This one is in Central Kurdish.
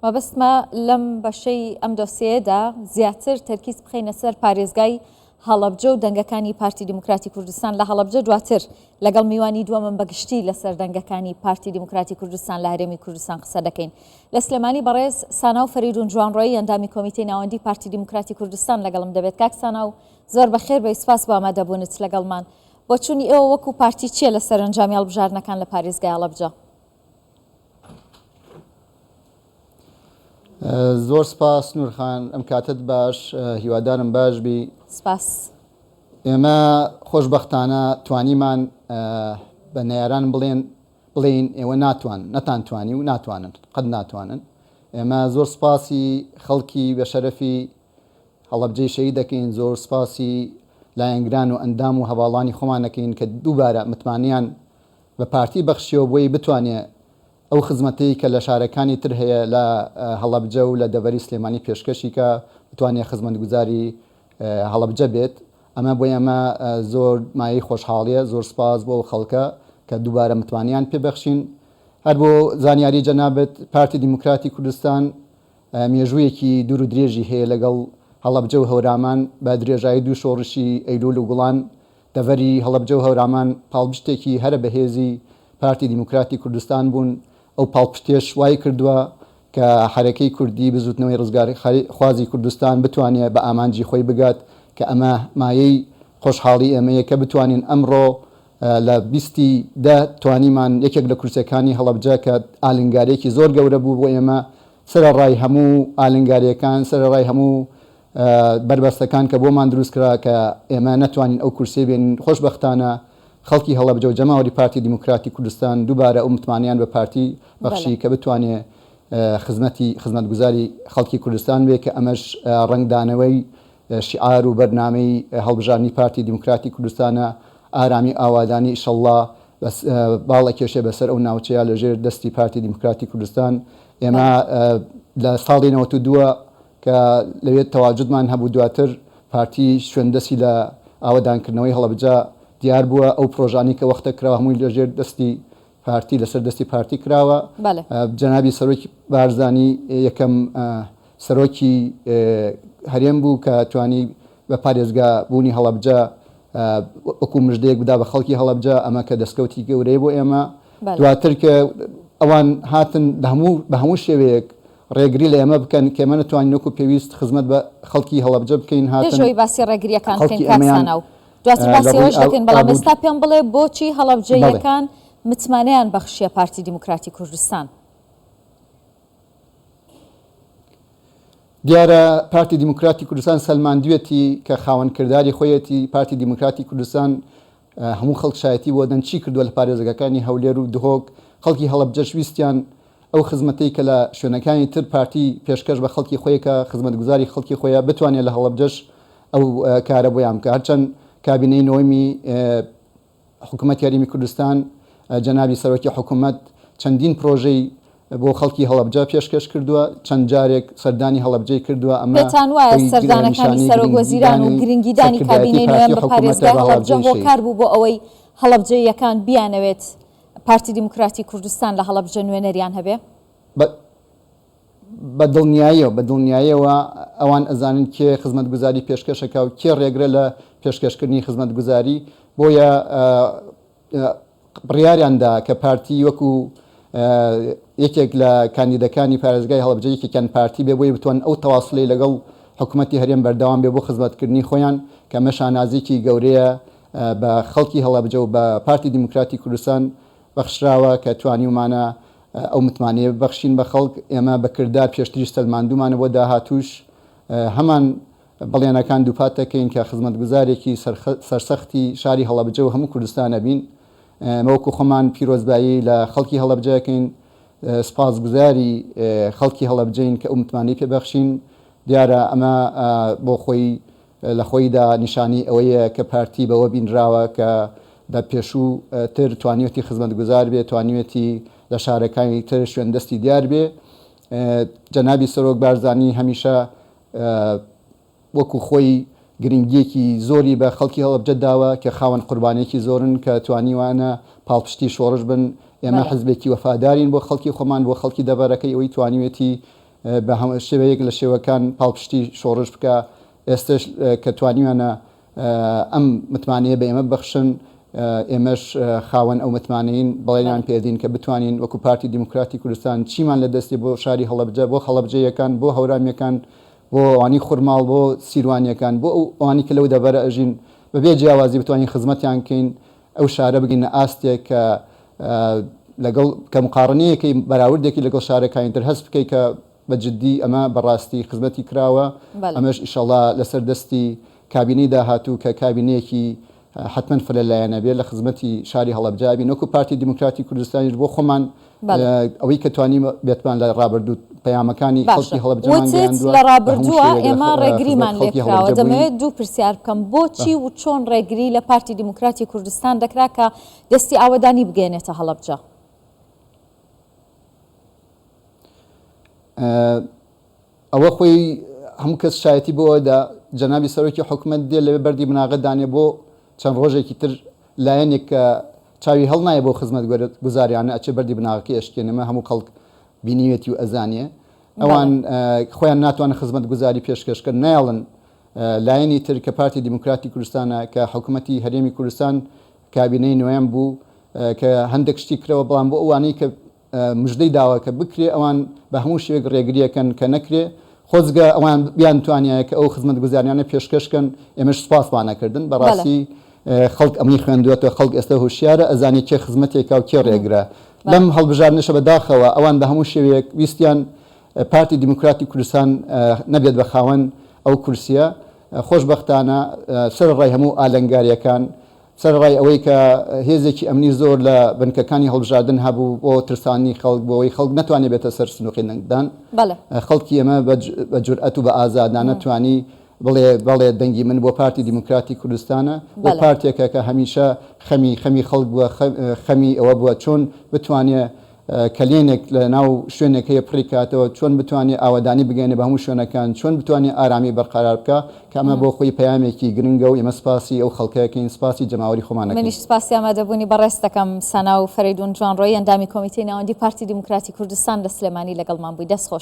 مەبەستمە لەم بەشەی ئەم دۆسیەیەدا زیاتر تەرکیز بخەینە سەر پارێزگای هەڵەبجە و دەنگەکانی پارتی دیموکراتی کوردستان لە هەڵەبجە دواتر لەگەڵ میوانی دووەمم بە گشتی لەسەر دەنگەکانی پارتی دیموکراتی کوردستان لە هەرێمی کوردستان قسە دەکەین. لە سلێمانی بەڕێز سانا و فەریدون جوانڕۆیی ئەندامی کۆمیتەی ناوەندی پارتی دیموکراتی کوردستان لەگەڵم دەبێت. کاک سانا و زۆر بەخێر بێی سپاس بۆ ئامادەبوونت لەگەڵمان. بۆچوونی ئێوە وەکو پارتی چییە لەسەر ئەنجامی هەڵبژاردنەکان لە پارێزگای هەڵەبجە؟ زۆر سپاس نورخان ئەم کاتت باش هیوادارم باش بی. سپاس. ئێمە خۆشبەختانە توانیمان بە نەیاران بڵێن بڵێین ئێوە ناتوان نەتانتوانی و ناتوانن قەت ناتوانن ئێمە زۆر سپاسی خەڵکی بە شەرەفی هەڵەبجەی شەهید دەکەین زۆر سپاسی لایەنگران و ئەندام و هەواڵانی خۆمان دەکەین کە دووبارە متمانەیان بە پارتی بەخشیەوە بۆی بتوانێ ئەو خزمەتەی کە لە شارەکانی تر هەیە لە هەڵەبجە و لە دەڤەری سلێمانی پێشکەشی کا بتوانێ خزمەتگوزاری هەڵەبجە بێت ئەمە بۆ ئێمە زۆر مایەی خۆشحاڵیە زۆر سپاس بۆ ئەو خەڵکە کە دووبارە متمانەیان پێ بەخشین هەر بۆ زانیاری جەنابت پارتی دیموکراتی کوردستان مێژوویەکی دوور و درێژی هەیە لەگەڵ هەڵەبجە و هەورامان بە درێژایی دوو شۆڕشی ئەیلول و گوڵان دەڤەری هەڵەبجە و هەورامان پاڵپشتێکی هەرە بەهێزی پارتی دیموکراتی کوردستان بوون، ئەو پاڵپشتیەش وای کردووە کە حەرەکەی کوردی بزوتنەوەی ڕزگارخوازی کوردستان بتوانێ بە ئامانجی خۆی بگات کە ئەمە مایەی خۆشحاڵی ئێمەیە کە بتوانین ئەمڕۆ لە بیستی دە توانیمان یەکێک لە کورسیەکانی هەڵەبجە کە ئالنگاریەکی زۆر گەورە بوو بۆ ئێمە سەرەڕای هەموو ئالنگاریەکان سەرەڕای هەموو بەربەستەکان کە بۆمان دروست کرا کە ئێمە نەتوانین ئەو کورسیە بێنین، خۆشبەختانە خەڵکی هەڵەبجە و جەماوەری پارتی دیموکراتی کوردستان دووبارە ئەو متمانەیان بە پارتی بەخشی کە بتوانێ خزمەتی خزمەتگوزاری خەڵکی کوردستان بێ کە ئەمەش ڕەنگدانەوەی شیعار و بەرنامەی هەڵبژاردنی پارتی دیموکراتی کوردستانە ئارامی و ئاوادانی ئیشەڵڵا باڵ ئەکێشێ بەسەر ئەو ناوچەیە لە ژێر دەستی پارتی دیموکراتی کوردستان ئێمە لە ساڵی 92 کە لەوێ تەواجودمان هەبوو دواتر پارتی شوێن دەستی لە ئاوەدانکردنەوەی هەڵەبجە دیار بووە ئەو پرۆژانەی کە وەختە کراوە هەمووی لەژێر دەستی پارتی لەسەر دەستی پارتی کراوە جەنابی سەرۆکی بارزانی یەکەم سەرۆکی هەرێم بوو کە توانی بە پارێزگا بوونی هەڵەبجە وەکو مژدەیەک بدا بە خەڵکی هەڵەبجە ئەمە کە دەستکەوتی گەورەیە بۆ ئێمە دواتر کە ئەوان هاتن بە هەموو شێوەیەک ڕێگری لە ئێمە بکەن کە ئێمە نەتوانین وەکو پێویست خزمەت بە خەڵکی هەڵەبجە بکەین پێش هاتن ئەوەی باسی ڕێگرییەکان بکەین خەڵکی کاک ئێمەیان سانا و دواتر لە باسی ڕووی ئەوەش دەکەین بەڵام ئابوور ئێستا پێم بڵێ بۆچی بەڵێ. هەڵەبجەییەکان متمانەیان بەخشیە پارتی دیموکراتی کوردستان؟ دیارە پارتی دیموکراتی کوردستان سەلماندویەتی کە خاوەن کرداری خۆیەتی، پارتی دیموکراتی کوردستان هەموو خەڵک شایەتی بۆ دەن چی کردووە لە پارێزگاکانی هەولێر و دهۆک، خەڵکی هەڵەبجەش ویستیان ئەو خزمەتەی کە لە شوێنەکانی تر پارتی پێشکەش بە خەڵکی خۆی کە خزمەتگوزاری خەڵکی خۆیە بتوانێت لە هەڵەبجەش ئەو کارە بۆیان بکە هەرچەند کابینەی نۆیەمی حکومەتی هەرێمی کوردستان جەنابی سەرۆکی حکومەت چەندین پرۆژەی بۆ خەڵکی هەڵەبجە پێشکەش کردووە، چەند جارێک سەردانی هەڵەبجەی کردووە، ئەمە پێتان وایە خۆی سەردانەکانی نیشانەی سەرۆک وەزیران و گرنگیدانی گرنگیدانی سەرکردایەتی کابینەی نۆیەم پارتی بە حکومەتە پارێزگای بە هەڵەبجە هەڵەبجەی شەهید؟ هۆکار بوو بۆ ئەوەی هەڵەبجەییەکان بیانەوێت پارتی دیموکراتی کوردستان لە هەڵەبجە نوێنەریان هەبێ؟ بە بە دڵنیاییەوە بە دڵنیاییەوە ئەوان ئەزانن کێ خزمەتگوزاری پێشکەش ئەکا و کێ ڕێگرە لە پێشکەشکردنی خزمەتگوزاری بۆیە بڕیاریان دا کە پارتی وەکو یەکێک لە کاندیدەکانی پارێزگای هەڵەبجە یەکێکیان پارتی بێ بۆی بتوان ئەو تەواسڵی لەگەڵ حکوومەتی هەرێم بەردەوام بێ بۆ خزمەتکردنی خۆیان کە ئەمە شانازیکی گەورەیە بە خەڵکی هەڵەبجە و بە پارتی دیموکراتی کوردستان بەخشراوە کە توانیومانە ئەو متمانەیە ببەخشین بە خەڵک ئێمە بە کردار پێشتریش سەلماندوومانە بۆ داهاتووش هەمان بەڵێنەکان دووپات دەکەین کە خزمەتگوزارێکی سەرسەختی شاری هەڵەبجە و هەموو کوردستان ئەبین. ئێمە وەکو خۆمان پیرۆزبایی لە خەڵکی هەڵەبجە ئەکەین، سوپاسگوزاری خەڵکی هەڵەبجەین کە ئەو متمانەی پێ بەخشین. دیارە ئەمە بۆ خۆی لە خۆیدا نیشانەی ئەوەیە کە پارتی بەوە بینراوە کە لە پێشوو تر توانیوێتی خزمەتگوزار بێ، توانیوێتی لە شارەکانی تر شوێن دەستی دیار بێ. جەنابی سەرۆک بارزانی هەمیشە وەکو خۆی گرنگییەکی زۆری بە خەڵکی هەڵەبجە داوە کە خاوەن قوربانییەکی زۆرن کە توانیوانە پاڵپشتی شۆڕش بن، ئێمە حزبێکی وەفادارین بۆ خەڵکی خۆمان، بۆ خەڵکی دەڤەرەکەی، ئەوەی توانیوێتی. بە شێوەیەک لە شێوەکان پاڵپشتی شۆڕش بکا، ئێستەش کە توانیویانە ئەم متمانەیە بە ئێمە ببەخشن، ئێمەش خاوەن ئەو متمانەین، بەڵێنیان پێدەین کە بتوانین وەکو پارتی دیموکراتی کوردستان چیمان لە دەست دێ بۆ شاری هەڵەبجە، بۆ هەڵەبجەیەکان، بۆ هەورامییەکان، بۆ ئەوانەی خورماڵ، بۆ سیروانییەکان، بۆ ئەو ئەوانەی کە لەو دەڤەرە ئەژین، بەبێ جیاوازی بتوانین خزمەتیان بکەین، ئەو شارە بگەینە ئاستێک کە لەگەڵ کە مقاڕنەیەکەی بەراوردێکی لەگەڵ شارەکانی تر هەست بکەی کە بە جدی ئەمە بەڕاستی خزمەتی کراوە، ئەمەش ئیشەڵا لەسەر دەستی کابینەی داهاتوو کە کابینەیەکی حەتمەن فرە لایەنە بێت لە خزمەتی شاری هەڵەبجە بین وەکو پارتی دیموکراتی کوردستانیش بۆ خۆمان ئەوەی کە توانی بێتمان لە ڕابردوو پەیامەکانی خەڵکی هەڵەبجەمان گەیاندووە لە ڕابردووە ئێمە ڕێگریمان لێکراوە دەمەوێت دوو پرسیار بکەم بۆچی و چۆن ڕێگری لە پارتی دیموکراتی کوردستان دەکرا کە دەستی ئاوەدانی بگەێنێتە هەڵەبجە؟ ئەوە خۆی هەموو کەس شایەتی بۆ ئەوەدا جەنابی سەرۆکی حکومەت دێ لەوێ بەردی بناغە دانێ بۆ چەند ڕۆژێکی تر لایەنێک کە چاوی هەڵنایە بۆ خزمەت گوزاریانە ئەچێ بەردی بناغەکەی ئەشکێنێ مە هەموو خەڵک بینیوێتی و ئەزانێ ئەوان خۆیان ناتوانن خزمەت گوزاری پێشکەش کەن نایەڵن لایەنی تر کە پارتی دیموکراتی کوردستانە کە حکومەتی هەرێمی کوردستان کابینەی نۆیەم بوو کە هەندێک شتی کرەوە بەڵام بۆ ئەوانەی کە مژدەی داوە کە بکرێ ئەوان بە هەموو شێوەیەک ڕێگریەکەن کە نەکرێ، خۆزگە ئەوان بیانتوانیایە کە ئەو خزمەتگوزاریانە پێشکەش کەن، ئێمەش سوپاسمان ئەکردن، بەڕاستی خەڵک ئەمەی خوێندووەتەوە، خەڵک ئێستا هۆشیارە ئەزانێ کێ خزمەتێکا و کێ ڕێگرە. لەم هەڵبژاردنەشە بە داخەوە ئەوان بە هەموو شێوەیەک ویستیان پارتی دیموکراتی کوردستان نەبێت بە خاوەن ئەو کورسیە، خۆشبەختانە سەرەڕای هەموو ئالەنگاریەکان سەرەڕای ئەوەی کە هێزێکی ئەمنی زۆر لە بنکەکانی هەڵبژاردن هەبوو بۆ ترساندنی خەڵک بۆ ئەوەی خەڵک نەتوانێت بێتە سەر سندوقی دەنگدان، خەڵکی ئێمە بە جورئەت و بە ئازادانە توانی بڵێ بەڵێ دەنگی من بۆ پارتی دیموکراتی کوردستانە، بۆ پارتێکە کە هەمیشە خەمی خەمی خەڵک بووە، خەمی ئەوە بووە چۆن بتوانێ کەلێنێک لە ناو شوێنێک هەیە پڕی کاتەوە، چۆن بتوانێ ئاوەدانی بگەیەنێ بە هەموو شوێنەکان، چۆن بتوانێ ئارامی بەرقەرار بکا، کە ئەمە بۆ خۆی پەیامێکی گرنگە و ئێمە سپاسی ئەو خەڵکە ئەکەین، سپاسی جەماوەری خۆمان ئەکەین. منیش سپاسی ئامادەبوونی بەڕێزت دەکەم. سانا و فەرەیدوون جوانڕۆیی ئەندامی کۆمیتەی ناوەندی پارتی دیموکراتی کوردستان لە سلێمانی لەگەڵمان بووی. دەست خۆش.